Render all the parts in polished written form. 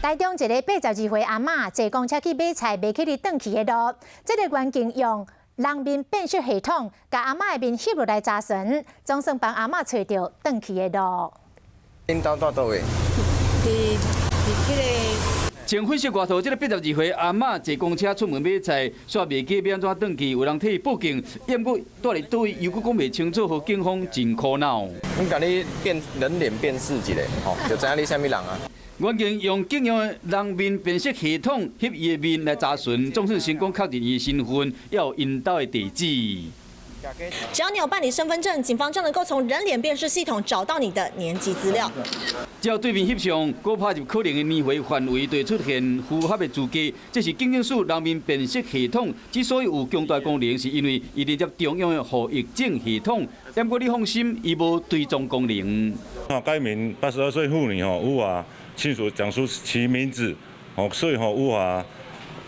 台中一个82歲阿嬤坐公車去買菜，袂記得轉去的路。這个員警用人面辨識系統，共阿嬤的面翕落來查詢，總算幫阿嬤揣著轉去的路。恁兜蹛佗位？佇彼个。前分析外頭，這个82歲阿嬤坐公車出門買菜，煞袂記欲按怎轉去，有人替伊報警，毋過蹛佇佗位，又閣講袂清楚，予警方真苦惱。阮共你辨人臉辨識一下，吼，就知影你啥物人啊。員警用警用的人面辨識系統翕伊的面來查詢，總算成功確認伊的身份，猶有𪜶兜的地址。只要你有辦理身份證，警方就能夠從人臉辨識系統找到你的年籍資料。只要對面翕相，閣拍入可能的年歲範圍，就會出現符合的資格。這是警政署人面辨識系統之所以有強大功能，是因為伊連接中央的戶役證系統。不過你放心，伊無追蹤功能。啊，該名82歲婦女吼無法清楚講出其名字，哦，所以吼無法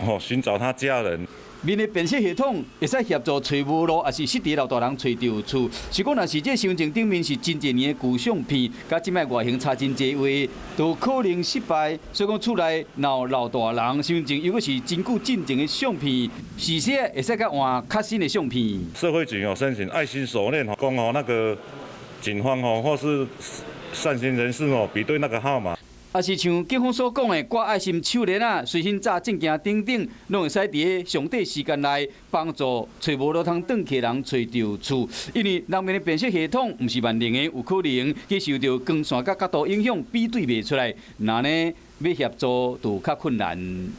吼尋找她家人。面的辨識系統會使協助揣無路，抑是失佇老大人揣著厝。是講，若是這身份證頂面是真濟年的舊相片，佮這擺外形差真濟話，都可能失敗。所以講，厝內若有老大人身份證，如果是真久進前的相片，是說會使佮換較新的相片。社會局有申請愛心手鏈，講哦那個警方哦，或是善心人士哦，比對那個號碼。抑是像警方所講的，掛愛心手鏈仔，隨身紮證件等等，攏會使佇个上短時間內幫助揣無路通轉去的人揣著厝。因為人面的辨識系統毋是萬能的，有可能去受著光線佮角度影響，比對袂出來，那呢欲協助就較困難。